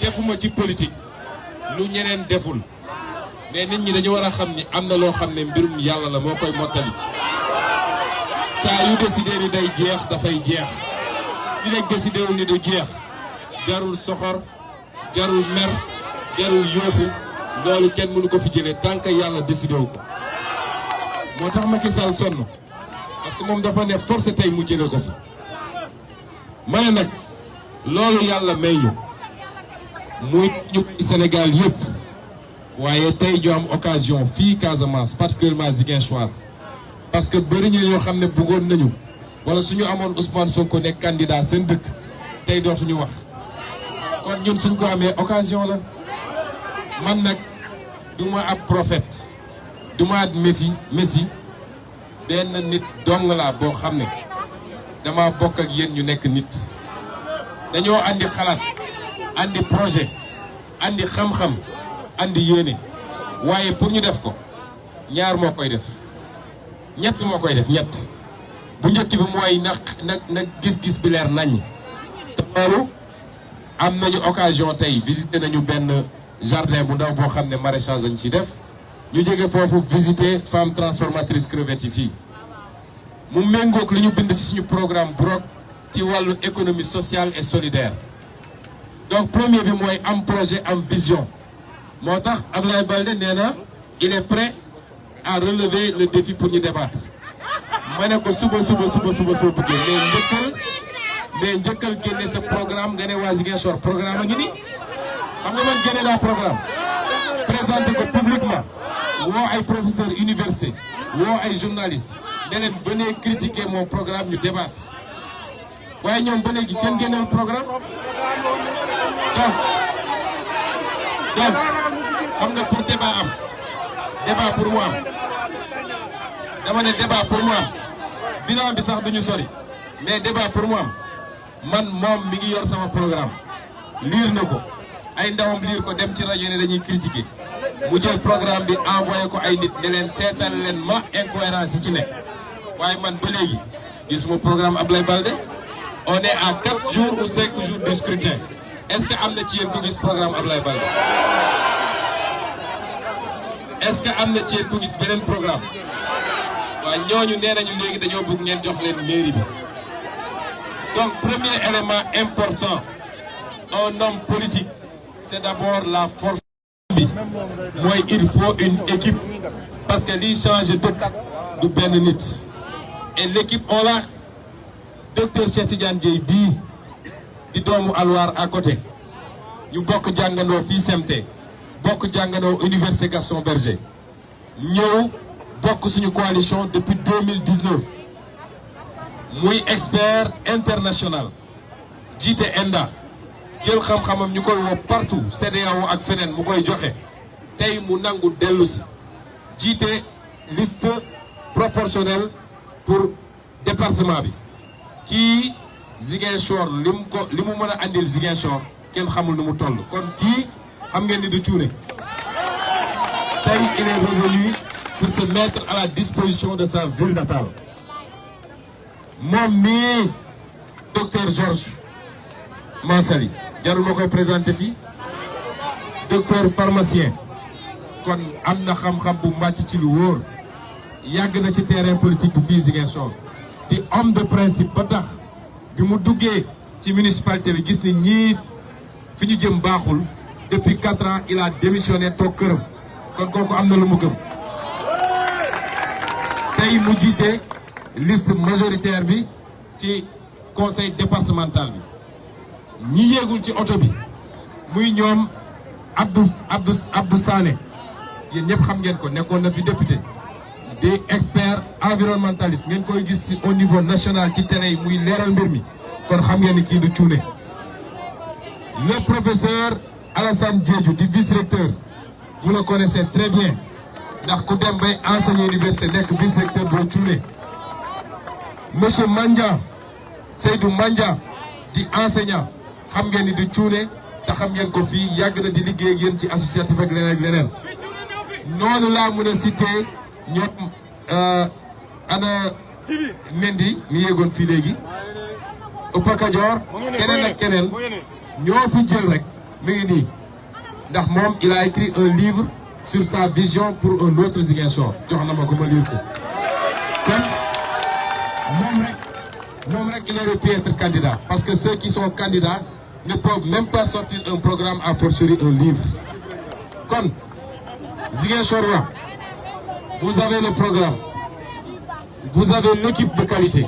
defuma ci politique lu ñeneen deful mais nit ñi dañu war a xam ni am na loo xam ne mbirum yàlla la moo koy mottali saa yu décidé ni day jeex dafay jeex fi nekk décidé wul ni du jeex jarul soxor jarul mer jarul yooxu loolu kenn mënu ko fi jëlee tant que yàlla décidé wu ko moo tax Macky Sall sonn parce que moom dafa ne force tey mu jëlee ko fi may nag loolu yàlla may ñu muy ñu Sénégal yëpp waaye tey ñu am occasion fii Casamance particulièrement Ziguinchor parce que bëri na ñoo xam ne bëggoon nañu wala suñu amoon Ousmane Sonko nekk candidat seen dëkk tey dootuñu wax kon ñun suñ ko amee occasion la man nag du ma ab prophète du ma ab messi benn nit dong laa boo xam ne dama bokk ak yéen ñu nekk nit dañoo andi xalaat andi projet andi xam-xam andi yéene waaye pour ñu def ko ñaar moo koy def ñett moo koy def ñett bu njëkk bi mooy nag gis-gis bi leer nañ te loolu am nañu occasion tey visiter nañu benn jardin bu ndaw boo xam ne maraîchage lañ ciy def ñu jóge foofu visiter femme transformatrice crevette yi fii mu méngoog li ñu bind ci suñu programme BROC ci wàllu économie sociale et solidaire donc premier bi mooy am projet am vision moo tax Abdoulaye Baldé nee na il est prêt à relever le défi pour ñu débattre ma ne ko suba soo bëggee mais njëkkal génne sa programme nga ne waa Ziguinchor programme a ngi nii xam nga man génne naa programme présenté ko publiquement woo ay professeurs université woo ay journalistes ne leen venez critiquer mon programme ñu débattre waaye ñoom ba léegi kenn génnewul programme donc xam nga pour débat pour mu am dama ne débat pour mu am bilan bi sax duñu sori mais débat pour mu am man moom mi ngi yor sama programme liir na ko ay ndawam liir ko dem ci rajo ne dañuy critiquer mu jël programme bi envoyé ko ay nit ne leen seetal leen ma incohérence yi ci nekk waaye man ba léegi gisuma programme Abdoulaye Baldé on est à 4 jours ou 5 jours du scrutin est-ce que am na ci yéen ku gis programme Abdoulaye Baldé est-ce que am na ci yéen ku gis beneen programme waaw ñooñu nee nañu léegi dañoo bëgg ngeen jox leen mairie bi donc premier élément important un homme politique c'est d'abord la force bi mooy il faut une équipe parce que liy changer dëkk du benn nit et l'équipe on l'a docteur Cheikh Tidiane Dièye bii di doomu Alwar à côté ñu bokk jàngandoo fii CMT bokk jàngandoo université Gaston Berger ñëw bokk suñu coalition depuis 2019 muy expert international jiite ENDA jël xam-xamam ñu koy woo partout CEDEAO ak feneen mu koy joxe tey mu nangu dellu si jiite liste proportionnelle pour département bi kii Ziguinchor li mu mën a andil Ziguinchor kenn xamul nu mu toll kon kii xam ngeen ni du cuune tey il est revenu pour se mettre à la disposition de sa ville natale moom mii docteur Georges Mansali jarul ma koy présenté fii docteur pharmacien kon am na xam-xam bu màcc ci lu wóor yàgg na ci terrain politique bi fii Ziguinchor di homme de principe ba tax bi mu duggee ci municipalité bi gis ni ñii fi ñu jëm baaxul depuis 4 ans il a démissionné toog këram kon kooku am na lu mu gëm tey mu jiite liste majoritaire bi ci conseil départemental bi ñi yéegul ci oto bi muy ñoom Abdou Sané yéen ñëpp xam ngeen ko nekkoon na fi député des experts environnementalistes ngeen koy gis ci au niveau national ci télé yi muy leeral mbir mi kon xam ngeen ni kii du cuune le professeur Alassane Diédhiou di vice-recteur vous le connaissez très bien ndax ku dem bay enseigner université nekk vice-recteur doo cuune monsieur Mandia Seydou Mandia di enseignant xam ngeen ni du cuune te xam ngeen ko fii yàgg na di liggéey ak yéen ci associatif ak leneen ak leneen noonu laa mën a cité ñoom ana Mendy mi yéegoon fii léegi Uppa Kajoor keneen ak keneen ñoo fi jël rek mi ngi nii ndax moom il a écrit un livre sur sa vision pour un autre Ziguinchor jox na ma ko ma lire ko kon moom rek il aurait pu être candidat parce que ceux qui sont candidats ne peuvent même pas sortir un programme, à fortiori un livre. Kon Ziguinchor, vous avez le programme, vous avez l'équipe de qualité.